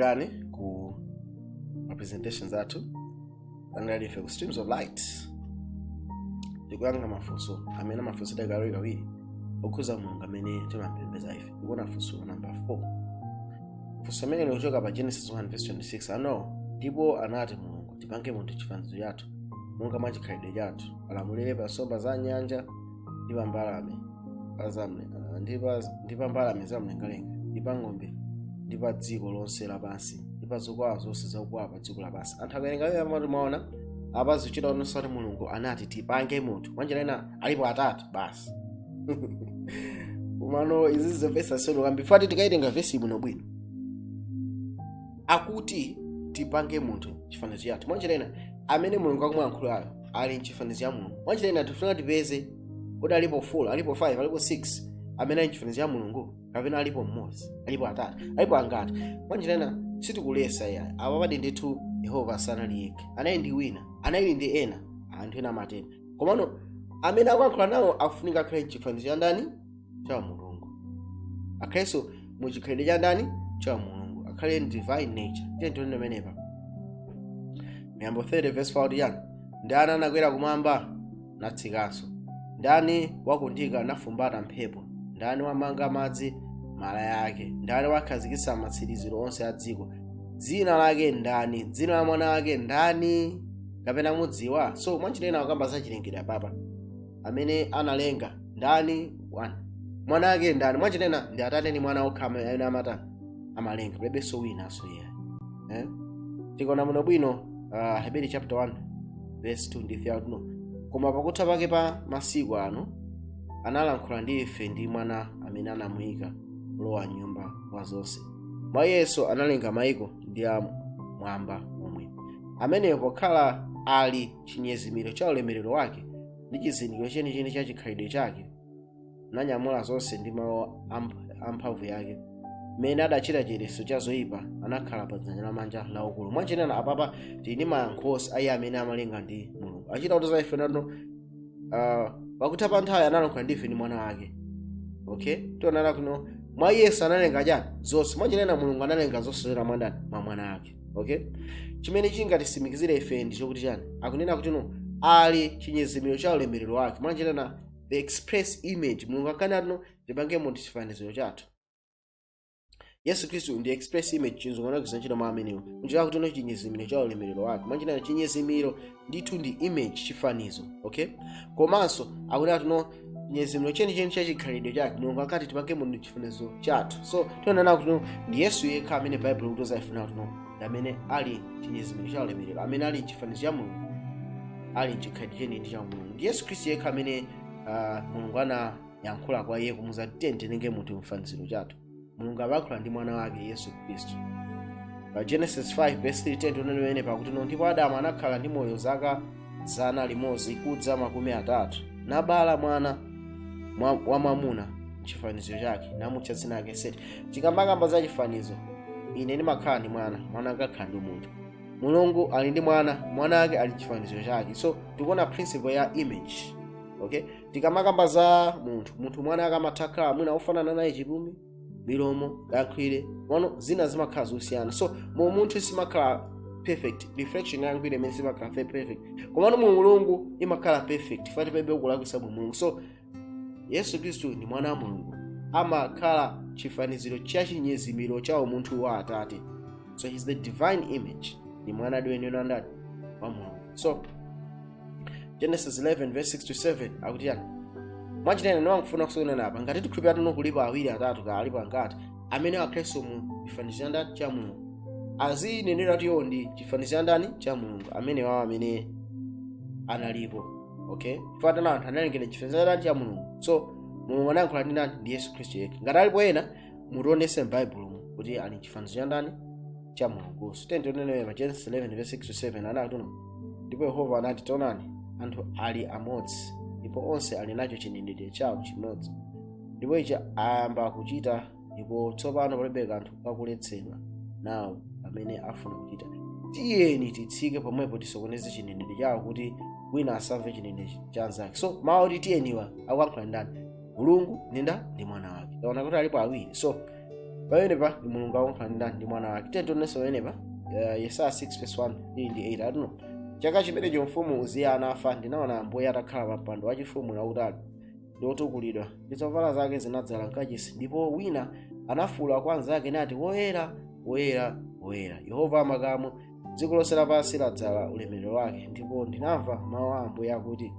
Takulandirani ku ma presentations athu. Landirani ife ku Streams of Light. Tikuyankha mafunso amene amafunsidwa kawirikawiri okhuza Mulungu amene timapembedza ife. Tikuona funso namba 4. Funso amene likuchoka pa Genesis 1 verse 26 ano: "Ndipo anati Mulungu, tipange munthu chifanizo chathu, monga mwa chikhalidwe chathu, alamulire pa nsomba za nyanja ndi pa mbalame pa ndi pa mbalame za mlengalenga, ndi pa ng'ombe, ndi pa dziko lonse lapansi, ndi pa zokwawa zonse zakukwawa pa dziko lapansi." Anthu akawerenga iwo amati, maona apa zichita onse kuti Mulungu anati tipange munthu, mwanjira ina alipo atatu basi. Komano izi zimvetsa sono kwambiri. Fati tikaitenga vesi bwinobwino, akuti tipange munthu chifanizo chathu. Mwanjira ina amene Mulungu akumuyankhulayo ali mchifanizo cha Mulungu. Mwanjira ina tifuna tipeze kuti alipo 4, alipo 5, alipo 6 amene ali mchifanizo cha Mulungu, kapena alipo mmodzi, alipo atatu, alipo angati? Mwanjira ina sitikulesa yayi. Apo padi ndithu Yehova sanali yekha, anali ndi wina, anali ndi ena, anthu ena amatena. Komano amene akuyankhula nawo akufunika akhale mchifanizo cha ndani? Cha Mulungu. Akhalenso muchikhalidwe cha ndani? Cha Mulungu. Akhale in divine nature. Tiye tione pamenepa Miyambo 30 verse 4 yani: "Ndani anakwera kumwamba natsikanso? Ndani wakundika nafumbata mphepo? Ndani wamanga madzi malaya ake? Ndani wakhazikitsa matsiriziro onse a dziko? Dzina lake ndani? Dzina la mwana wake ndani? Kapena mudziwa?" So mwanjira ina akamba za chilengedwe apapa. Amene analenga ndani? One. Mwana wake ndani? Mwanjira ina ndi Atate ndi Mwana okha amene amatani? Amalenga. Palibenso winanso iye, eh? Tikaona muno bwino, Heberi chapter 1 verse 2 ndi 3 no: "Koma pakutha pake pa masiku ano analankhula ndi ife ndi Mwana, amene anamuyika kulowa nyumba wa zonse, mwa Yesu analenga maiko ndi a mwamba omwe. Ameneyo pokhala ali chinyezimiro cha ulemerero wake ndi chizindikiro chenicheni cha chikhalidwe chake, nanyamula zonse ndi mawu amphamvu yake, mmene adachita chiyeretso cha zoyipa, anakhala pa dzanja lamanja la Ukulu." Mwanchenena apapa tili ndi mayankho ayi. Amene amalenga ndi Mulungu. Achita kuti za ife nano, pakutha pa nthawi analankhula ndi ife ndi Mwana wake. Okay, tionana kuno mwa Yesu analenga chani? Zonse. Mwanchenena Mulungu analenga zonse zera mwandani? Mwa Mwana wake. Okay, chimene chingatitsimikizire ife ndi chokuti chani? Akunena kuti no, ali chinyezimiro cha ulemerero wake. Mwanchenena the express image. Mulungu akanati no, tipange munthu chifaniziro chathu. Yesu Khristu ndi express image. Chizungu anagwiritsa ntchito mwa amenewo njira kuti no, chinyezimiro cha ulemerero wake. Mwanjira chinyezimiro ndithu ndi image, chifanizo. Okay, komanso akuti no, chinyezimiro chenicheni cha chikhalidwe chake. Mulungu akati tipange munthu chifanizo chathu. So tionana kuti no, ndi Yesu yekha amene Baibulo kuti ifuna kuti no, ndi amene ali chinyezimiro cha ulemerero, amene ali chifanizo cha Mulungu, ali chikhalidwe chenicheni cha Mulungu. Ndi Yesu Khristu yekha amene Mulungu anayankhula kwa iye kumuza, "Tiye tilenge munthu mfaniziro chathu." Mulungu amayankhula ndi Mwana wake Yesu Khristu. Pa Genesis 5 verse 3 10 tionene pamene pakuti no, "Ndipo Adamu anakhala ndi moyo zaka 130, nabala mwana wamwamuna mchifaniziro chake, namutcha dzina lake Seti." Tikambakamba za chifanizo, ine ndimakhala ndi mwana, mwana akakhala ndi munthu. Mulungu ali ndi mwana, mwana ake ali chifaniziro chake. So tikuona principle ya image. Okay, tikamakamba za munthu, munthu mwana ake amatha kukhala mwina ofanana naye chipumi, milomo, kayankhulire mano, zina zimakhala zosiyana. So mu munthu simakhala perfect reflection yankhulire imene simakhala perfect, komano mu Mulungu imakhala perfect. Fati paibe ukulakwisa mu Mulungu. So Yesu Khristu ndi Mwana wa Mulungu, amakhala chifaniziro cha chinyezimiro cha umunthu wa Atate. So he's the divine image, ni mwana adiwenena ndani? Wa Mulungu. So Genesis 11 verse 6 to 7 akuti yani? Mwachitene niwankufuna kusonena apa, ngati tikhulupirira tuno kulipo awiri, atatu, ka alipo angati amene akhalenso mu chifaniziro cha ndani? Cha Mulungu. Azinenera kuti iwo ndi chifaniziro cha ndani? Cha Mulungu. Amene wawo amene analipo, okay, chifukwa anthu analengedwa chifaniziro cha ndani? Cha Mulungu. So Mulungu anayankhula ndi ndani? Ndi Yesu Khristu yekha. Ngati alipo ena, mutionese m'Baibulo kuti ali chifaniziro cha ndani? Cha Mulunguso. Tiyeni pa Genesis 11 verse 6 to 7. Anati tuno, "Ndipo Yehova anati, taonani, anthu ali amodzi, ndipo onse ali nacho chinenedwe chawo chimodzi, ndipo ichi ayamba kuchita, ndipo tsopano palibe kanthu kakuletsedwa nawo amene afuna kuchita. Tiyeni titsike pomwepo tisokoneze chinenedwe chawo, kuti wina asamve chinenedwe cha anzake." So mawu kuti tiyeniwa akuyankhula ndani? Mulungu ninda ndi Mwana wake. Taona kuti alipo awiri. So Pamenepa ndi Mulungu akuyankhula ndi ndani? Ndi Mwana wake. Tiye tionenso pamenepa Yesaya 6 verse 1 ndi 8 atuno: "Chaka chimenecho mfumu Uziya anafa, ndinaona Ambuye atakhala pa mpando wachifumu wautali ndi wotukulidwa, ndi zovala zake zinadzala mkachisi. Ndipo wina anafuwula kwa anzake nati, 'Woyera, woyera, woyera, Yehova amakamu, dziko lonse lapansi ladzala ulemerero wake.' Ndipo ndinamva mawu a Ambuye akuti,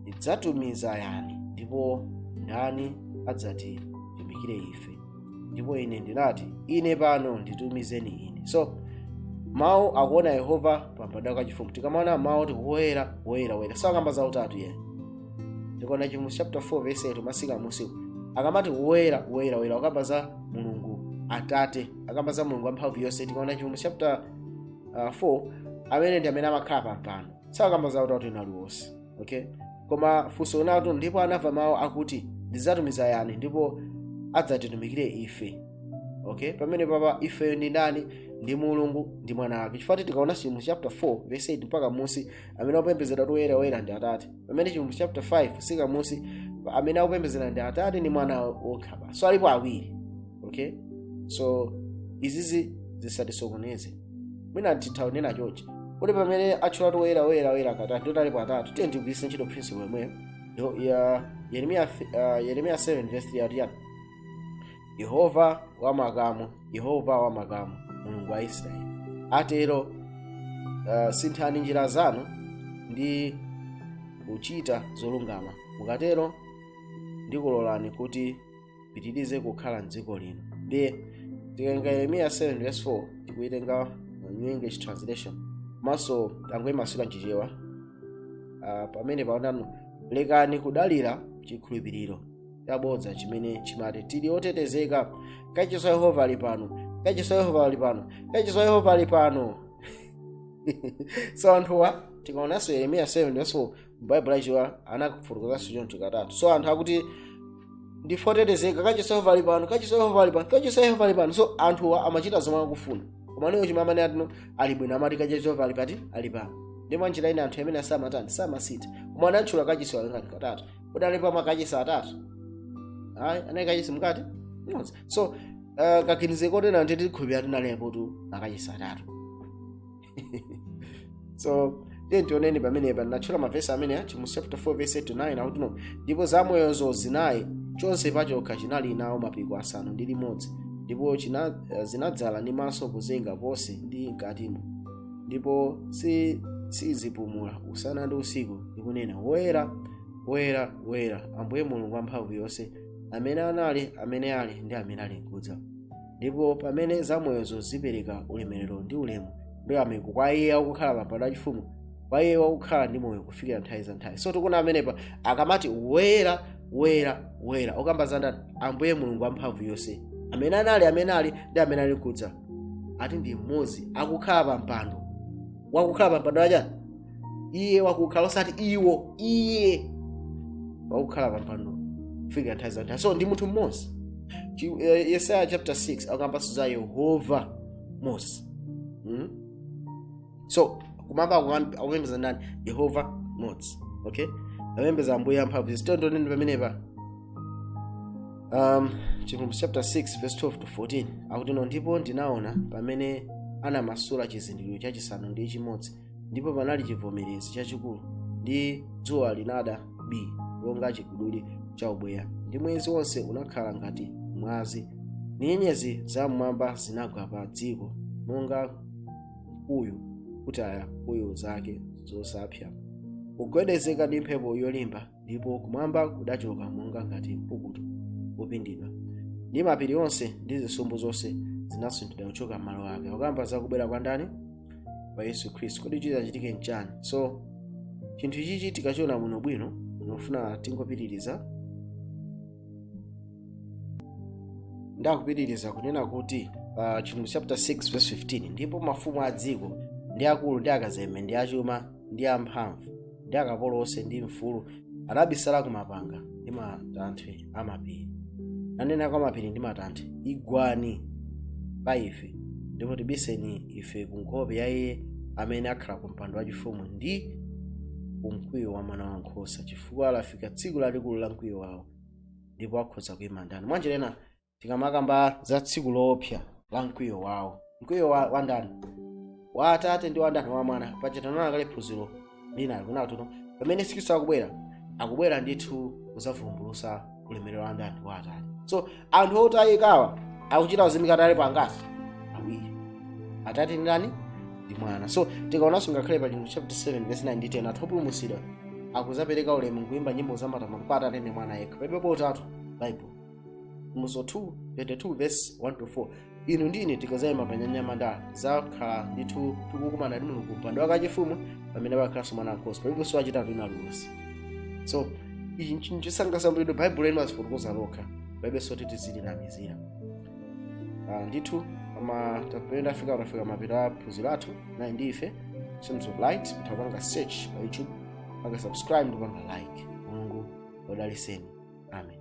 'Ndidzatumiza yani, ndipo ndani adzatitumikire ife?' Ndipo ine ndinati, 'Ine pano, nditumizeni ine.'" So mawu akuona Yehova pa mpando wachifumu. Tikamaona mawu ti woyera, woyera, woyera, sakamba za utatu ye. Tikaona Chivumbulutso chapter 4 verse 8 masika musiku, akamati woyera, woyera, woyera, akamba za Mulungu Atate, akamba za Mulungu wamphamvu yonse. Tikaona Chivumbulutso chapter 4, amene ndi amene amakhala pa mpando, sakamba za utatu ina aliwonse. Okay, koma funso linatu: "Ndipo anamva mawu akuti, 'Ndidzatumiza yani, ndipo adzatitumikire ife?'" Okay, pamene papa ifeyo ndi ndani? Ndi Mulungu ndi Mwana wake. Chifukwa tikaona Chivumbulutso chapter 4 verse 8 mpaka musi, amene akupembedzera kuti woyera, woyera ndi Atate. Pamene Chivumbulutso chapter 5 sika musi, amene akupembedzera ndi Atate ndi Mwana wokha pa. So alipo awiri. Okay, so izizi zisatisokoneze. Mwina titha kunena chonchi kuti pamene atchula kuti woyera, woyera, woyera katatu, ndiyoti alipo atatu. Tiye tigwiritse ntchito principle yomweyo ya Yeremiya 7 verse 3 ati yani? "Yehova wamakamu, Yehova wamakamu, Mulungu wa Israeli atero, sinthani njira zanu ndi kuchita zolungama. Mukatero ndikulolani kuti pitirize kukhala mdziko lino." Ndiye tikatenga Yeremiya 7 verse 4, tikuitenga New English Translation, komanso tangoyimasula mChichewa. Pamene paonano: "Lekani kudalira chikhulupiriro chabodza chimene chimati, 'Tili otetezeka. Kachisi wa Yehova ali pano, kachisi wa Yehova ali pano, kachisi wa Yehova ali pano.'" So anthuwa, tikaonanso Yeremiya 7 verse 4 m'Baibulo achiwa, anakufotokozanso choncho katatu. So anthu akuti ndife otetezeka, kachisi wa Yehova ali pano, kachisi wa Yehova ali pano, kachisi wa Yehova ali pano. So anthuwa amachita zomwe akufuna, koma niwo chimwe amene atino ali bwino, amati kachisi wa Yehova ali pati? Ali pano. Ndipo njira ina anthu amene asamatani, samasita, koma anatchula kachisi wangati? Katatu. Kodi alipo makachisi atatu? Ayi, anali kachisi mkati mmodzi. So kaganize kotena anthu tikhulupirira tinalipo tu makachisi atatu. So tiye tioneni pamenepa ndinatchula mavesi amene Chivumbulutso chapter 4 verse 8 to 9 akuti no: "Ndipo zamoyozo zinayi, chonse pachokha chinali nawo mapiko asanu ndi limodzi, ndipo zinadzala ndi maso kuzinga ponse ndi mkatimo, ndipo sizipumula usana ndi usiku, ndikunena, 'Woyera, woyera, woyera, Ambuye Mulungu wamphamvu yonse, amene anali, amene ali, ndi amene ali nkudza.' Ndipo pamene zamoyozo zipereka ulemerero ndi ulemu ndi uyamiko kwa Iye wakukhala pa mpando wachifumu, kwa Iye wakukhala ndi moyo kufikira nthawi za nthawi." So tikuona amenepa akamati woyera, woyera, woyera, okamba za ndani? Ambuye Mulungu wamphamvu yonse, amene anali, amene ali, ndi amene ali nkudza. Ati ndi mmodzi akukhala pa mpando, wakukhala pa mpando wachani? Iye wakukhala, osati iwo, iye wakukhala pa mpando kufikira nthawi za nthawi. So ndi munthu mmodzi. Yesaya chapter 6 akukambanso za Yehova mmodzi. So kumamba akupembedza ndani? Yehova mmodzi. Okay, apembedza Ambuye amphamvu. Zitondoneni pamenepa Chivumbulutso chapter 6 verse 12 to 14 akuti no: "Ndipo ndinaona pamene anamasula chizindikiro chachisanu ndi chimodzi, ndipo panali chivomerezi chachikulu, ndi dzuwa linada bii longa chiguduli cha ubweya, ndi mwezi wonse unakhala ngati mwazi, ndi nyenyezi zam'mwamba zinagwa pa dziko monga mkuyu kutaya nkhuyu zake zosapsa, kugwedezeka ndi mphepo yolimba. Ndipo kumwamba kudachoka monga ngati mpukutu wopindidwa, ndi mapiri onse ndi zisumbu zonse zinasunthidwa kuchoka m'malo ake." Akukamba zakubwera kwa ndani? Kwa Yesu Khristu. Kodi chitachitike nchani? So chinthu ichichi tikachiona bwinobwino, ndinofuna tingopitiriza, ndakupitiriza kunena kuti Chivumbulutso chapter 6 verse 15: "Ndipo mafumu a dziko ndi akulu ndi akazembe ndi achuma ndi amphamvu ndi akapolo onse ndi mfulu anabisala ku mapanga ndi matanthwe amapiri, nanena kwa mapiri ndi matanthwe, 'Igwani pa ife, ndipo tibiseni ife ku nkhope ya Iye amene akhala ku mpando wachifumu ndi ku mkwiyo wa Mwana wankhosa, chifukwa lafika tsiku lalikulu la mkwiyo wawo, ndipo akhoza kuyima ndani?'" Mwanjira ina Tikamakamba za tsiku loopsa la mkwiyo wawo, mkwiyo wa ndani? Wa Atate ndi wa ndani? Wa Mwana. Paja tanaona kale phunziro lina kunatuno, pamene Yesu Khristu akubwera, akubwera ndithu kuzavumbulusa ulemerero wa ndani? Wa Atate. So anthu otayikawa akuchita kuzimika tale pangati? Awiri, Atate ndi ndani? Ndi Mwana. So tikaonanso ngakhale pa Chivumbulutso chapter 7 verse 9 ndi 10, anthu opulumutsidwa akuzapereka ulemu nkuimba nyimbo za matamando kwa Atate ndi Mwana yekha. Palibepo utatu. Bible, Chivumbulutso 2 22 verse 1 to 4, inu ndine tikazayima pa nyanja mandala, zakhala ndithu tikukumana ndi Mulungu mpando wakachifumu pamene pakhalanso Mwana wankhosa. Palibenso wachitatu ina aliwonse. So ichi nchinthu chisangasambulidwe. Baibulo limazifotokoza lokha, palibenso kuti tizilinamizira. Ndithu ama tapenda afika, tafika mapeto a phunziro athu nayi ndi ife Streams of Light. Mutapanga search pa YouTube, panga subscribe ndi panga like. Mulungu wadaliseni. Amen.